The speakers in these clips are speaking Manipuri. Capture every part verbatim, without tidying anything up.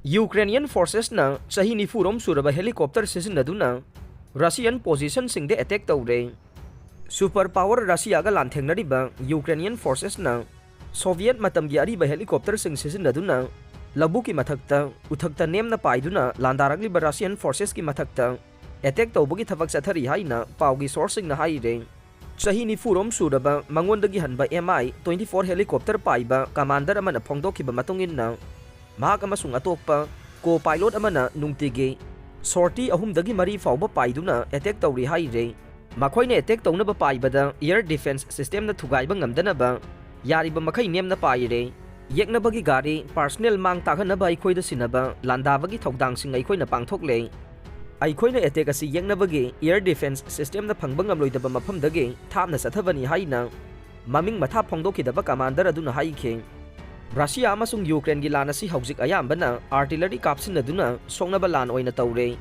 Ukrainian forcesꯅ ꯆꯍꯤ ꯅꯤꯐꯨꯔꯣꯝ ꯁꯨꯔꯕ helicopter ꯁꯤꯖꯤꯟꯅꯗꯨꯅ Russian positionꯁꯤꯡꯗ attack ꯇꯧꯔꯦ꯫ Super power Russiaꯒ ꯂꯥꯟꯊꯦꯡꯅꯔꯤꯕ Ukrainian forcesꯅ Soviet ꯃꯇꯝꯒꯤ ꯑꯔꯤꯕ helicopterꯁꯤꯡ ꯁꯤꯖꯤꯟꯅꯗꯨꯅ ꯂꯧꯕꯨꯛꯀꯤ ꯃꯊꯛꯇ ꯎꯊꯛꯇ ꯅꯦꯝꯅ ꯄꯥꯏꯗꯨꯅ ꯂꯥꯟꯗꯥꯔꯛꯂꯤꯕ Russian forcesꯀꯤ ꯃꯊꯛꯇ attack ꯇꯧꯕꯒꯤ ꯊꯕꯛ ꯆꯠꯊꯔꯤ ꯍꯥꯏꯅ ꯄꯥꯎꯒꯤ sourceꯁꯤꯡꯅ ꯍꯥꯏꯔꯦ꯫ ꯆꯍꯤ ꯅꯤꯐꯨꯔꯣꯝ ꯁꯨꯔꯕ ꯃꯉꯣꯟꯗꯒꯤ ꯍꯟꯕ M I twenty-four helicopter ꯄꯥꯏꯕ commander ꯑꯃꯅ ꯐꯣꯡꯗꯣꯛꯈꯤꯕ ꯃꯇꯨꯡ ꯏꯟꯅ, ꯃꯍꯥꯛ ꯑꯃꯁꯨꯡ ꯑꯇꯣꯞꯄ co-pilot ꯑꯃꯅ ꯅꯨꯡꯇꯤꯒꯤ sortie ꯑꯍꯨꯝꯗꯒꯤ ꯃꯔꯤ ꯐꯥꯎꯕ ꯄꯥꯏꯗꯨꯅ attack ꯇꯧꯔꯤ ꯍꯥꯏꯔꯦ꯫ ꯃꯈꯣꯏꯅ attack ꯇꯧꯅꯕ ꯄꯥꯏꯕꯗ air defense systemꯅ ꯊꯨꯒꯥꯏꯕ ꯉꯝꯗꯅꯕ ꯌꯥꯔꯤꯕ ꯃꯈꯩ ꯅꯦꯝꯅ ꯄꯥꯏꯔꯦ꯫ ꯌꯦꯛꯅꯕꯒꯤ ꯒꯥꯔꯤ, personnel ꯃꯥꯡ ꯇꯥꯛꯍꯟꯅꯕ ꯑꯩꯈꯣꯏꯗ ꯁꯤꯟꯅꯕ ꯂꯥꯟꯗꯥꯕꯒꯤ ꯊꯧꯗꯥꯡꯁꯤꯡ ꯑꯩꯈꯣꯏꯅ ꯄꯥꯡꯊꯣꯛꯂꯦ꯫ ꯑꯩꯈꯣꯏꯅ attack ꯑꯁꯤ ꯌꯦꯛꯅꯕꯒꯤ air defense systemꯅ ꯐꯪꯕ ꯉꯝꯂꯣꯏꯗꯕ ꯃꯐꯝꯗꯒꯤ ꯊꯥꯞꯅ ꯆꯠꯊꯕꯅꯤ ꯍꯥꯏꯅ ꯃꯃꯤꯡ ꯃꯊꯥ ꯐꯣꯡꯗꯣꯛꯈꯤꯗꯕ commander ꯑꯗꯨꯅ ꯍꯥꯏꯈꯤ꯫ Russia ꯑꯃꯁꯨꯡ Ukraineꯒꯤ ꯂꯥꯟ ꯑꯁꯤ ꯍꯧꯖꯤꯛ ꯑꯌꯥꯝꯕꯅ artillery ꯀꯥꯞꯁꯤꯟꯅꯗꯨꯅ ꯁꯣꯛꯅꯕ ꯂꯥꯟ ꯑꯣꯏꯅ ꯇꯧꯔꯦ꯫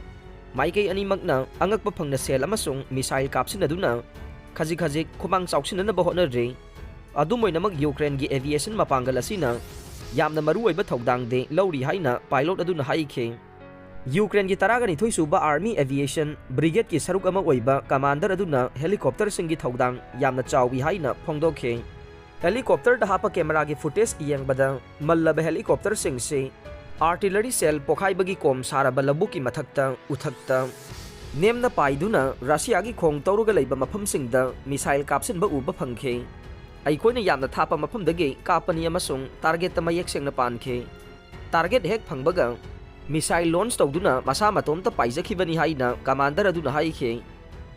ꯃꯥꯏꯀꯩ ꯑꯅꯤꯃꯛꯅ ꯑꯉꯛꯄ ꯐꯪꯅ shell ꯑꯃꯁꯨꯡ missile ꯀꯥꯞꯁꯤꯟꯅꯗꯨꯅ ꯈꯖꯤꯛ ꯈꯖꯤꯛ ꯈꯨꯃꯥꯡ ꯆꯥꯎꯁꯤꯟꯅꯅꯕ ꯍꯣꯠꯅꯔꯤ꯫ ꯑꯗꯨꯝ ꯑꯣꯏꯅꯃꯛ, Ukraineꯒꯤ aviation ꯃꯄꯥꯡꯒꯜ ꯑꯁꯤꯅ ꯌꯥꯝꯅ ꯃꯔꯨꯑꯣꯏꯕ ꯊꯧꯗꯥꯡꯗꯤ ꯂꯧꯔꯤ ꯍꯥꯏꯅ pilot ꯑꯗꯨꯅ ꯍꯥꯏꯈꯤ꯫ Ukraineꯒꯤ ꯇꯔꯥꯒ ꯅꯤꯊꯣꯏ ꯁꯨꯕ Army Aviation Brigadeꯀꯤ ꯁꯔꯨꯛ ꯑꯃ ꯑꯣꯏꯕ commander ꯑꯗꯨꯅ helicopterꯁꯤꯡꯒꯤ ꯊꯧꯗꯥꯡ ꯌꯥꯝꯅ ꯆꯥꯎꯏ ꯍꯥꯏꯅ ꯐꯣꯡꯗꯣꯛꯈꯤ꯫ Helicopterꯗ ꯍꯥꯞꯄ cameraꯒꯤ footage ꯌꯦꯡꯕꯗ, ꯃꯜꯂꯕ helicopterꯁꯤꯡꯁꯤ artillery shell ꯄꯣꯈꯥꯏꯕꯒꯤ ꯀꯣꯝ ꯁꯥꯔꯕ ꯂꯧꯕꯨꯛꯀꯤ ꯃꯊꯛꯇ ꯎꯊꯛꯇ ꯅꯦꯝꯅ ꯄꯥꯏꯗꯨꯅ Russiaꯒꯤ ꯈꯣꯡ ꯇꯧꯔꯒ ꯂꯩꯕ ꯃꯐꯝꯁꯤꯡꯗ missile ꯀꯥꯞꯁꯤꯟꯕ ꯎꯕ ꯐꯪꯈꯤ꯫ ꯑꯩꯈꯣꯏꯅ ꯌꯥꯝꯅ ꯊꯥꯞꯄ ꯃꯐꯝꯗꯒꯤ ꯀꯥꯞꯄꯅꯤ ꯑꯃꯁꯨꯡ targetꯇ ꯃꯌꯦꯛ ꯁꯦꯡꯅ ꯄꯥꯟꯈꯤ꯫ Target ꯍꯦꯛ ꯐꯪꯕꯒ missile launch ꯇꯧꯗꯨꯅ ꯃꯁꯥ ꯃꯇꯣꯝꯇ ꯄꯥꯏꯖꯈꯤꯕꯅꯤ ꯍꯥꯏꯅ commander ꯑꯗꯨꯅ ꯍꯥꯏꯈꯤ꯫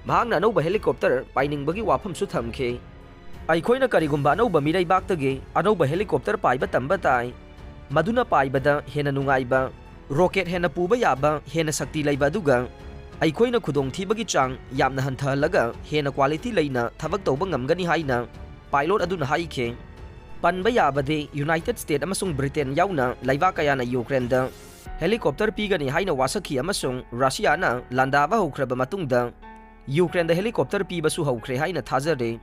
ꯃꯍꯥꯛꯅ ꯑꯅꯧꯕ helicopter ꯄꯥꯏꯅꯤꯡꯕꯒꯤ ꯋꯥꯐꯝꯁꯨ ꯊꯝꯈꯤ꯫ ꯑꯩꯈꯣꯏꯅ ꯀꯔꯤꯒꯨꯝꯕ ꯑꯅꯧꯕ ꯃꯤꯔꯩꯕꯥꯛꯇꯒꯤ ꯑꯅꯧꯕ helicopter ꯄꯥꯏꯕ ꯇꯝꯕ ꯇꯥꯏ꯫ ꯃꯗꯨꯅ ꯄꯥꯏꯕꯗ ꯍꯦꯟꯅ ꯅꯨꯡꯉꯥꯏꯕ, rocket ꯍꯦꯟꯅ ꯄꯨꯕ ꯌꯥꯕ, ꯍꯦꯟꯅ ꯁꯛꯇꯤ ꯂꯩꯕ, ꯑꯗꯨꯒ ꯑꯩꯈꯣꯏꯅ ꯈꯨꯗꯣꯡꯊꯤꯕꯒꯤ ꯆꯥꯡ ꯌꯥꯝꯅ ꯍꯟꯊꯍꯜꯂꯒ ꯍꯦꯟꯅ quality ꯂꯩꯅ ꯊꯕꯛ ꯇꯧꯕ ꯉꯝꯒꯅꯤ ꯍꯥꯏꯅ pilot ꯑꯗꯨꯅ ꯍꯥꯏꯈꯤ꯫ ꯄꯟꯕ ꯌꯥꯕꯗꯤ, United States ꯑꯃꯁꯨꯡ Britain ꯌꯥꯎꯅ ꯂꯩꯕꯥꯛ ꯀꯌꯥꯅ Ukraineꯗ helicopter ꯄꯤꯒꯅꯤ ꯍꯥꯏꯅ ꯋꯥꯁꯛꯈꯤ ꯑꯃꯁꯨꯡ Russiaꯅ ꯂꯥꯟꯗꯥꯕ ꯍꯧꯈ꯭ꯔꯕ ꯃꯇꯨꯡꯗ Ukraineꯗ helicopter ꯄꯤꯕꯁꯨ ꯍꯧꯈ꯭ꯔꯦ ꯍꯥꯏꯅ ꯊꯥꯖꯔꯦ꯫